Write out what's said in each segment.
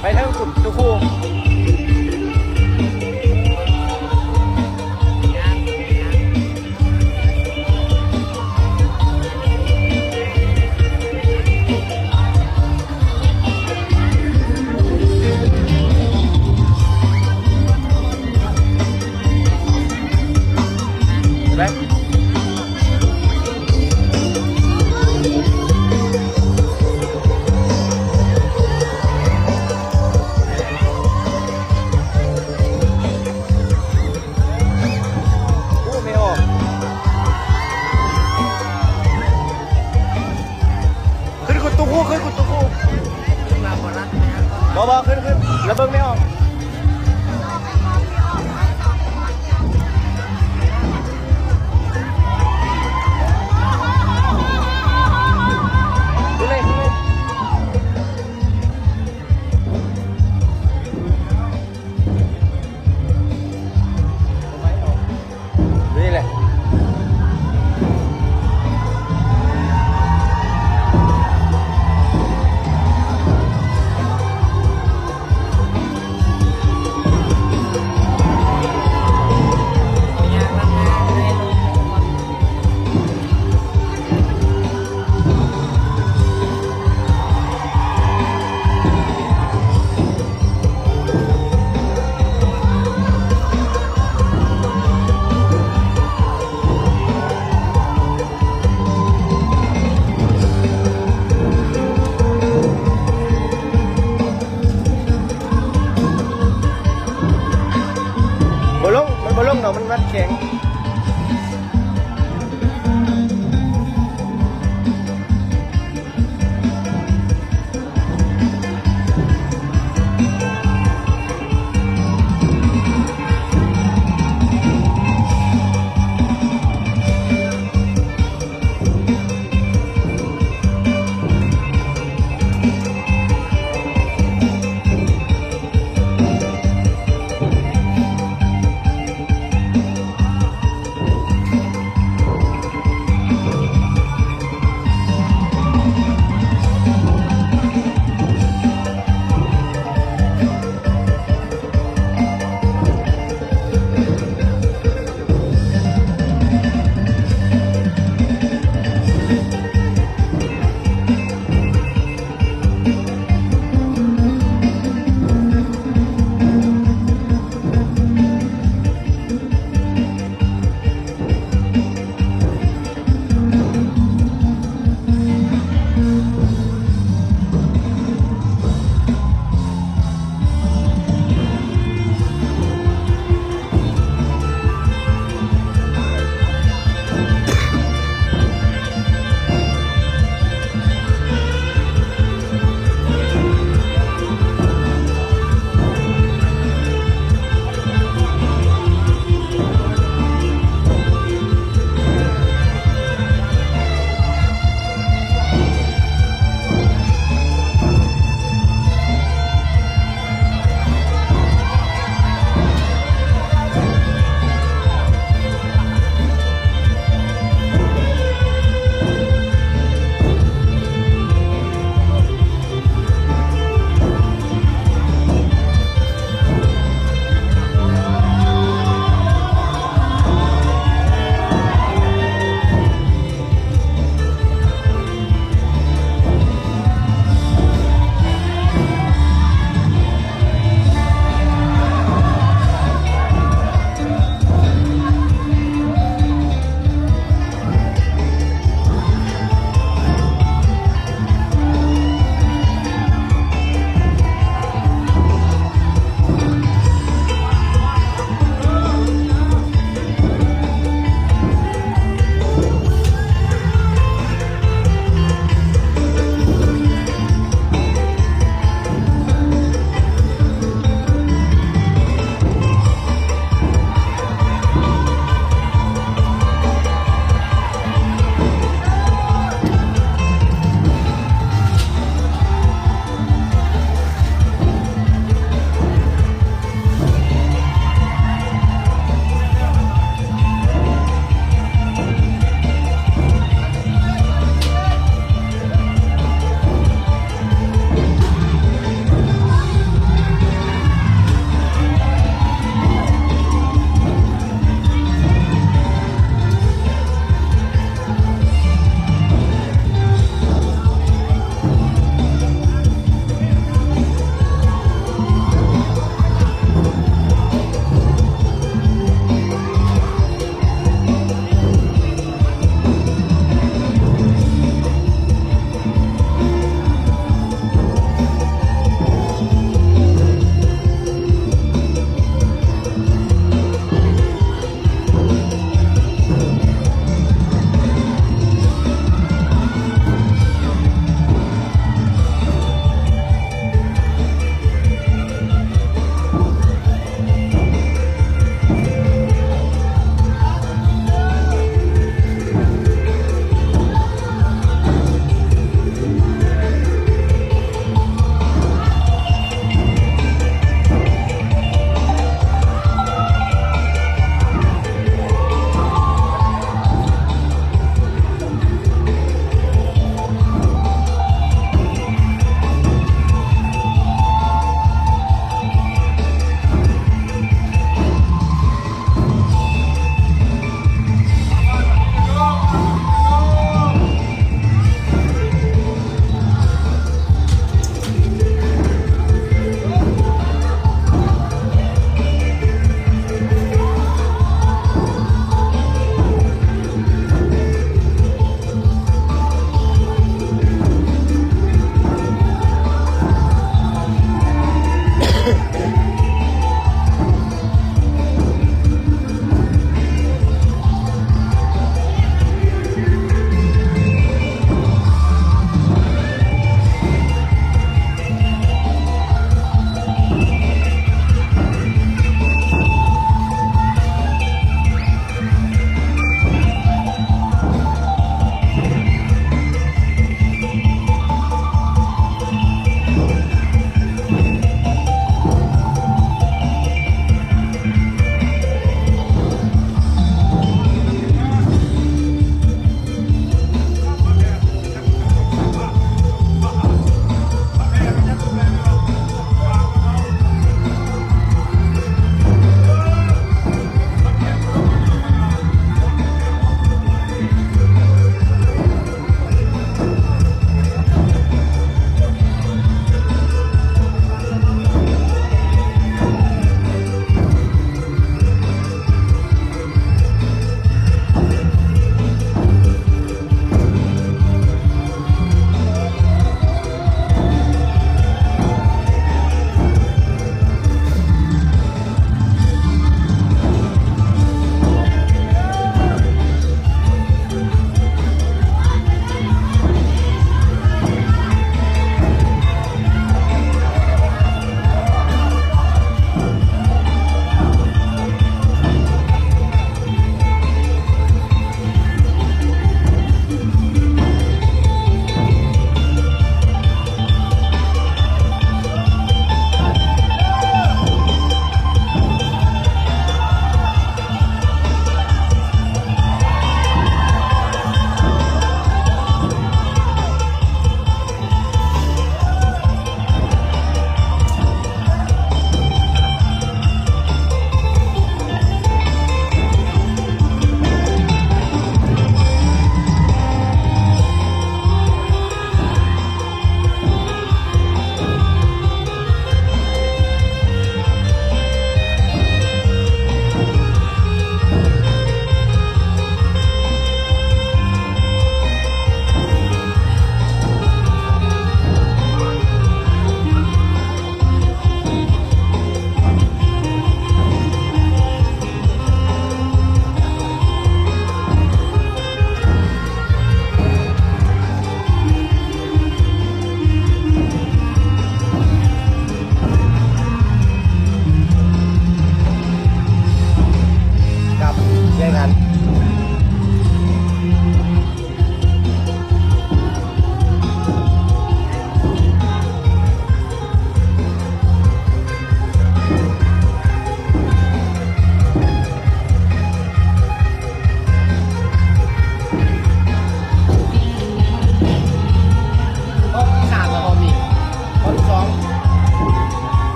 ໄປເທິງພຸ້ນ ຕຸຄູ. ໂອ້ ແມ່ອອກ ຂຶ້ນ ຂຶ້ນ ຕຸຄູ ຂຶ້ນ ຂຶ້ນ ຕຸຄູ ບໍ່ ບໍ່ ຂຶ້ນ ຂຶ້ນ ລະເບິ່ງແມ່ອອກ. ນີ້ແຫຼະ.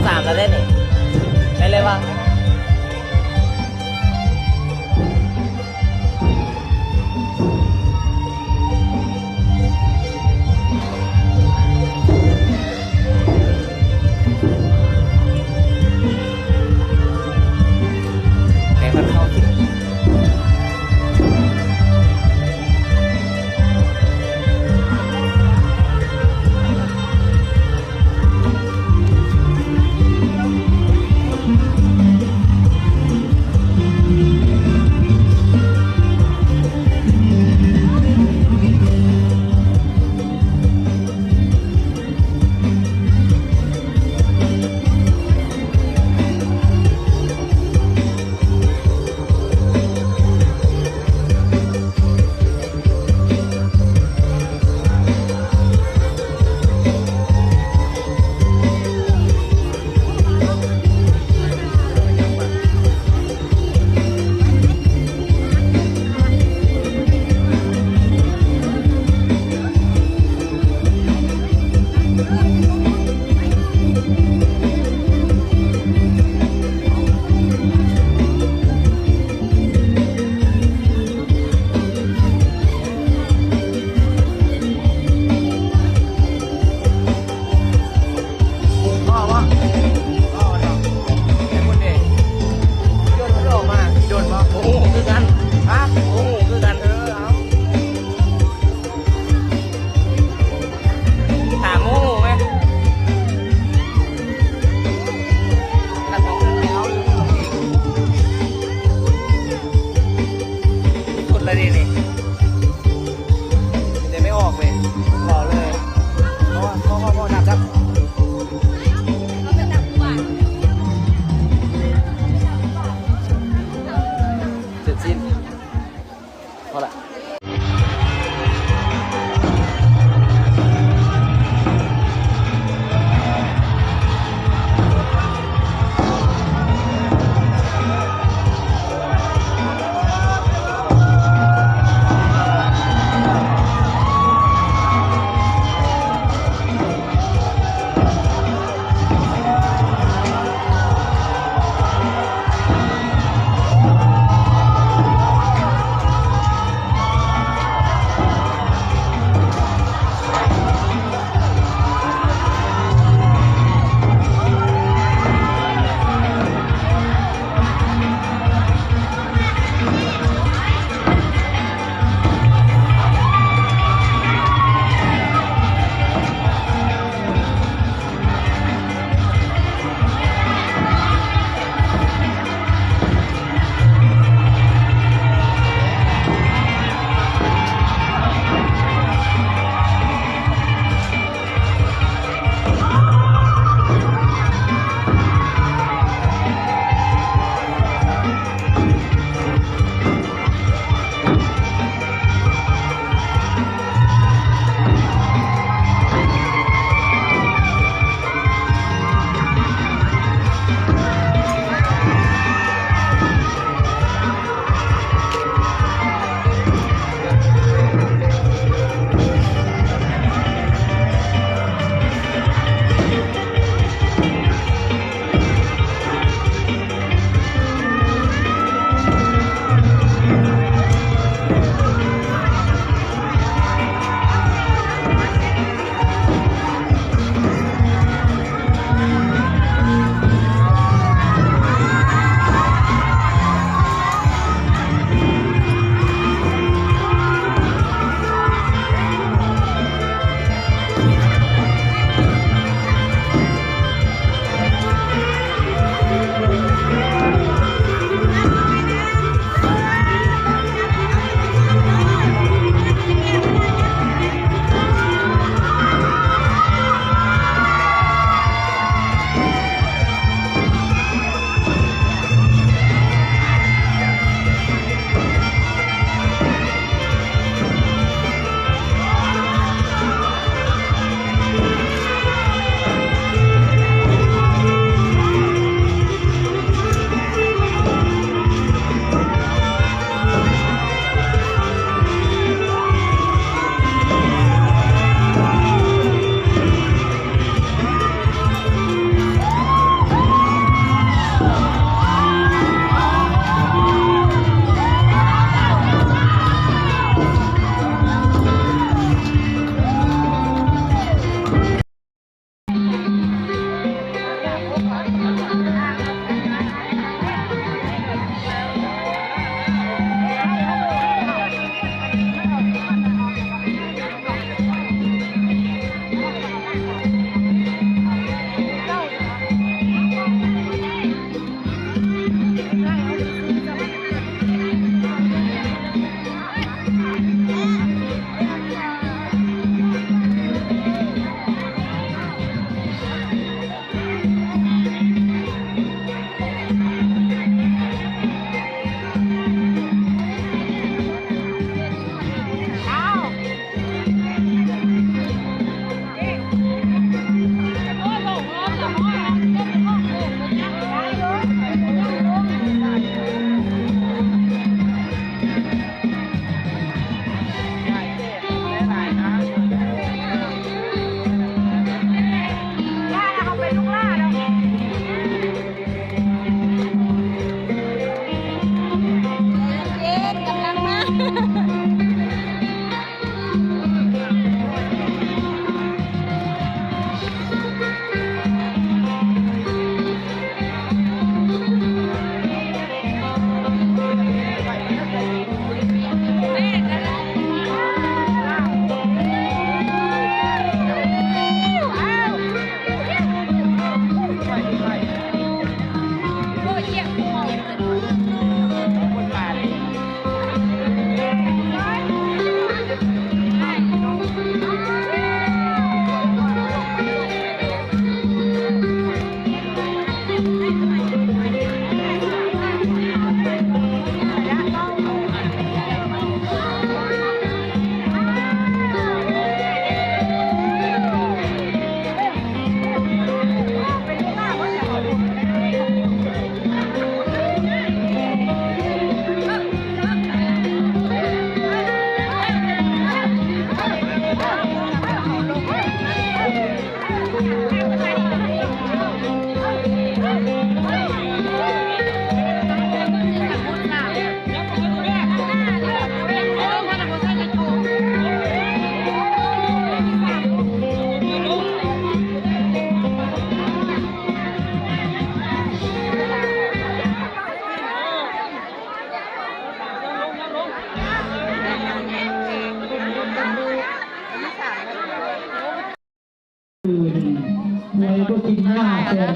ສາມແລ້ວເດ້ນີ້ ໄປເລີຍວະ. ແຕ່ເພິ່ນເຂົ້າ ເ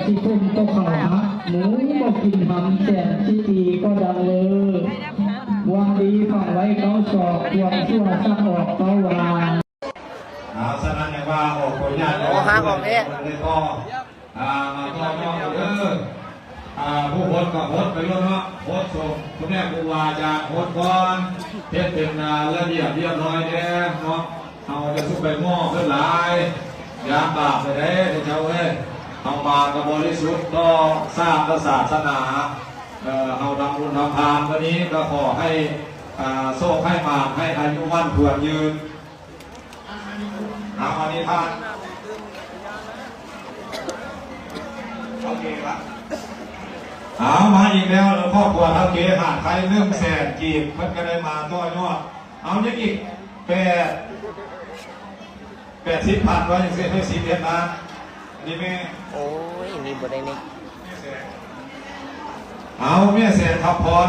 ຊິຄົມກໍເຂົ້າຫາ ໝູບໍ່ກິນຫຳແສນຊິຕີກໍດັງເລີ. ຫວັງດີຝັງໄວ້ເກົ້າສອກ ຄວາມຊົ່ວຊັກອອກເກົ້າວາ. ເອົາ ສະນັ້ນແມ່ນວ່າອອກໂຕຍາດ ໂອ້ ຫາຂອງແທ້ ເລີຍກໍ ອ່າ ມາຕໍ່ຍອດເດີ. ອ່າ ຜູ້ຫົດກໍຫົດໄປໂລດເນາະ ຫົດສົ່ງຄຸນແມ່ຄູອາຈານ ຫົດກ່ອນ ເຮັດເປັນ ອ່າ ລະບຽບລຽບຮ້ອຍແດ່ເນາະ. ເຮົາຈະສຸກໄປໝໍ້ເພິ່ນຫຼາຍ ຍາມບາບໄປເດ້ເຈົ້າເອີຍ. ເຮົາມາກໍບໍລິສຸດຕໍ່ຊາດແລະສາສະໜາ. ເອີ ເຮົາທຳບຸນທຳທານມື້ນີ້ກໍຂໍໃຫ້ ອ່າ ໂຊກໃຫ້ໝານ ໃຫ້ອາຍຸໝັ້ນຂວັນຍືນ. ເອົາ ອັນນີ້ຜ່ານ ໂອເຄລະ. ເອົາ ມາອີກແລ້ວ ຄອບຄົວເຖົ້າເກຫາດໄຄ ໜຶ່ງແສນກີບ ເພິ່ນກໍໄດ້ມາຕໍ່ຍອດ. ເອົາ ຍັງອີກ ແປດ ແປດສິບພັນ ວ່າຈັ່ງຊີ້ ໃຫ້ສິບເອັດລ້ານ. ອັນນີ້ແມ່ ໂອ້ຍ ນີ້ບໍ່ໄດ້ນີ້. ເອົາ ແມ່ແສນທັບພອນ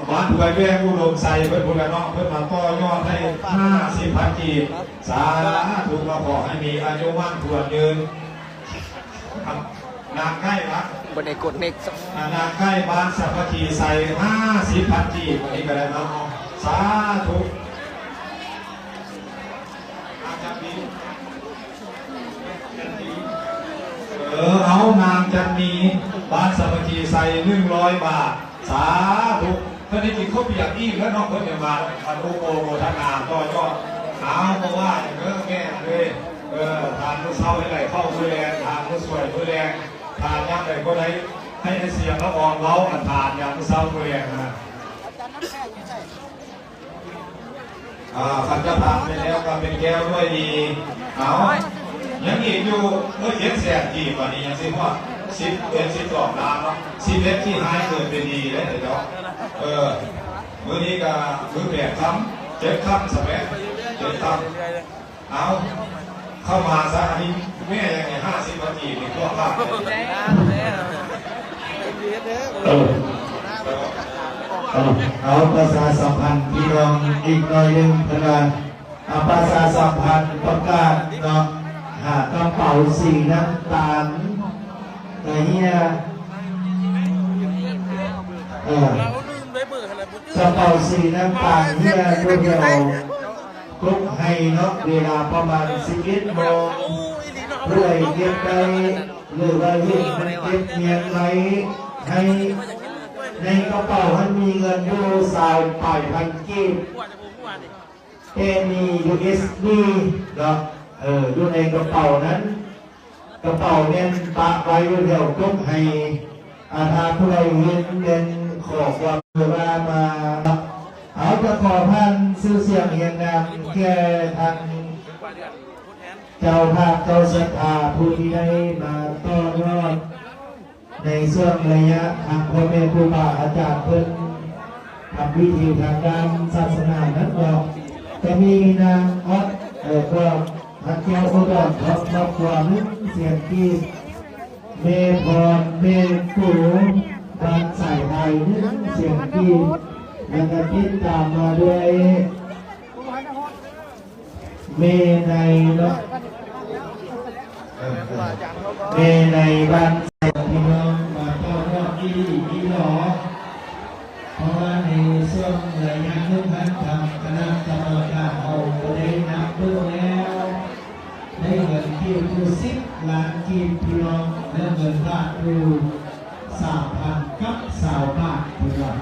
ບ້ານຫ້ວຍແວງ ອຸດົມໄຊ ເພິ່ນພຸ້ນລະເນາະ ເພິ່ນມາຕໍ່ຍອດໃຫ້ຫ້າສິບພັນກີບ. ສາທຸ ກໍຂໍໃຫ້ມີອາຍຸໝັ້ນຂວັນຍືນ. ນາງໄກ່ວະ ບໍ່ໄດ້ກົດເນັດ ນາງໄກ່ ບ້ານສາມັກຄີໄຊ ຫ້າສິບພັນກີບ. ອັນນີ້ກໍໄດ້ເນາະ ສາທຸ. ເອີ ເອົາ ນາງຈັນມີ ບ້ານສາມັກຄີໄຊ ໜຶ່ງຮ້ອຍບາດ. ສາທຸ. ເພິ່ນໄດ້ກິນເຂົ້າປຽກອີກແລ້ວເນາະ ເພິ່ນຈະມາອະນຸໂມທະນາຕໍ່ຍອດ. ເອົາ ບໍ່ວ່າຫຍັງເດີແມ່ເອີຍ. ເອີ ທານມື້ເຊົ້າໃຫ້ໄຫຼເຂົ້າມື້ແລງ ທານມື້ສວຍມື້ແລງ ທານຍາມໃດກໍໄດ້. ໃຫ້ໄອ້ສຽງລະອອງເວົ້າ ອັນທານຍາມມື້ເຊົ້າມື້ແລງນະ. ອ່າ ຄັນຈະຜ່ານໄປແລ້ວກໍເປັນແກ້ວດ້ວຍດີ. ເອົາ ຍັງອີກຢູ່ ເອີ ເຈັດແສນກີບ ບາດນີ້ຍັງຊິຮອດສິບເອັດ ສິບສອງລ້ານເນາະ. ສິບເອັດທີ່ຮ້າຍເກີນເປັນດີເດ້ເຈົ້າ. ເອີ ມື້ນີ້ກໍມື້ແປດຄ່ຳ ເຈັດຄ່ຳຊະແໝ່ ເຈັດຄ່ຳ. ເອົາ ເຂົ້າມາຊະ ອັນນີ້ແມ່ຍັງໃຫ້ຫ້າສິບນາທີນີ້ ພວກເຮົາ ເອີ ເອົາ ເອົາ ປະຊາສຳພັນພີ່ນ້ອງອີກໜ້ອຍໜຶ່ງ ເພິ່ນວ່າ ອ່າ ປະຊາສຳພັນປະກາດເນາະ ຫາກະເປົາສີນ້ຳຕານກະເຮຍ ເອີ ກະເປົາສີນ້ຳຕານເຮຍຢູ່ແຖວ ກົກໄຮເນາະ ເວລາປະມານສິບເອັດໂມງ ຜູ້ໃດເກັບໄດ້ ຫຼືວ່າເຫັນມັນເກັບຮຽງໄວ້ໃຫ້ໃນກະເປົາຫັ້ນ ມີເງິນຢູ່ຊາວປາຍພັນກີບ ແຕ່ມີຢູເອັສດີເນາະ ເອີ ຢູ່ໃນກະເປົານັ້ນ. ກະເປົາແມ່ນປະໄວ້ຢູ່ແຖວກົກໄຮ. ອາ ຖ້າຜູ້ໃດເຫັນແມ່ນຂໍຄວາມເມດຕາມາ. ເອົາ ກະຂໍຜ່ານຊື່ສຽງຮຽງນາມແກ່ທາງເຈົ້າພາບເຈົ້າສັດທາ ຜູ້ທີ່ໄດ້ມາຕໍ່ຍອດໃນຊ່ວງໄລຍະ ທາງພໍ່ແມ່ຄູບາອາຈານເພິ່ນ ທຳພິທີທາງດ້ານສາສະໜານັ້ນເນາະ. ກະມີນາງອອດ ເອີ ພວກພັນແກ້ວອຸດອນ ເນາະ ຄອບຄົວ ໜຶ່ງແສນກີບ, ແມ່ພອນ ແມ່ປູ ບ້ານສາຍໄທ ໜຶ່ງແສນກີບ, ແລ້ວກະຕິດຕາມມາດ້ວຍ ແມ່ໃນເນາະ ເອີ ແມ່ໃນບ້ານແສນ ພີ່ນ້ອງມາຕ້ອນຮັບອີ່ຫຼີອີ່ຫຼໍ. ເພາະວ່າໃນຊ່ວງໄລຍະໜຶ່ງຫັ້ນ ທາງຄະນະກຳມະການເຮົາໄດ້ນັບເບິ່ງແລ້ວ ໄດ້ເງິນກີບຢູ່ສິບລ້ານກີບ ພີ່ນ້ອງ ແລະ ເງິນບາດຢູ່ສາມພັນກັບຊາວບາດ ເພິ່ນວ່າ.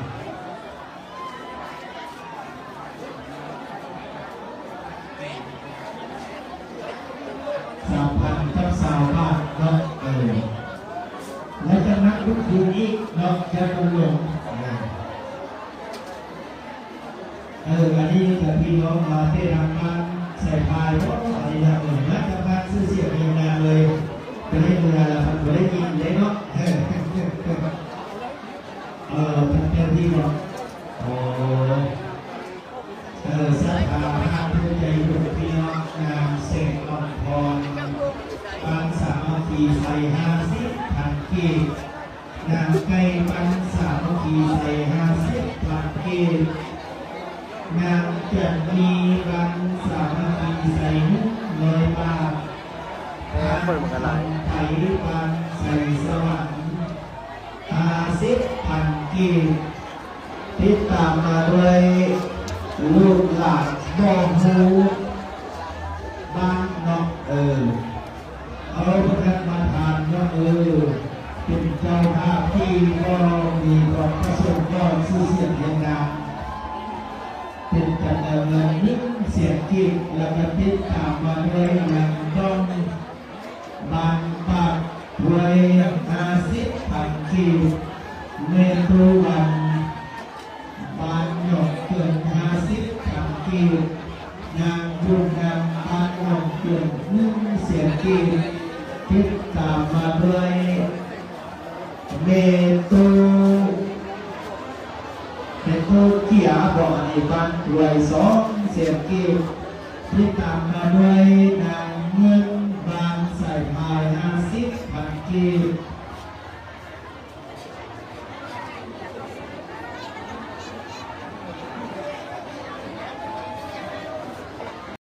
ສາມພັນກັບຊາວບາດເນາະ ເອີ ແລ້ວຈະນັບລຸກຄືນອີກເນາະ ຢ່າມັນຫຼົງ ເອີ ອັນນີ້ກະພີ່ນ້ອງມາແຕ່ທາງບ້ານສາຍພາຍເນາະ ອັນນີ້ນະ ເອີ ມາຈາກບ້ານຊື່ສຽງຍາວນານເລີຍ ໄດ້ເວລາລະ ມັນບໍ່ໄດ້ກິນເດ້ເນາະ ເອີ ເອີ ເປັນເຈົ້າທີ່ເນາະ ໂອ້ ເອີ ສັດທາພາກພື້ນໃຈບຸນພີ່ນ້ອງ ນາງແສງອ່ອນພອນ ປັນສາມັກຄີໄຊ ຫ້າສິບພັນກີບ, ນາງໄກ່ ປັນສາມັກຄີໄຊ ຫ້າສິບພັນກີບ, ນາງຈັນມີ ປັນສາມັກຄີໄຊ ໜຶ່ງຮ້ອຍບາດ. ຄົນມັນກໍຫຼາຍ ໄທບ້ານໄຊສະຫວັນ ຫ້າສິບພັນກີບ ຕິດຕາມມາດ້ວຍລູກຫຼານບໍ່ຮູ້ບ້ານນອກເອີ ເອົາພະນັກງານມາທານເນາະເອີ ເປັນເຈົ້າພາບທີ່ບໍ່ມີຄວາມປະສົງຕໍ່ຊື່ສຽງຮຽງນາມ ເປັນຈຳນວນເງິນໜຶ່ງແສນກີບ ແລ້ວກໍຕິດຕາມມາດ້ວຍເງິນຕ້ອງບ້ານປາກຫ້ວຍ ຫ້າສິບພັນກີບ ແມ່ຕູ້ວັນ ບ້ານໜອງເກືອນ ຫ້າສິບພັນກີບ ນາງບຸນນຳ ບ້ານໜອງເກືອນ ໜຶ່ງແສນກີບ ຕິດຕາມມາດ້ວຍແມ່ຕູ້ ແມ່ຕູ້ເກຍບໍ ອັນນີ້ບ້ານຫ້ວຍ ສອງແສນກີບ ຕິດຕາມມາດ້ວຍນາງເງິນ ບ້ານສາຍພາຍ ຫ້າສິບພັນກີບ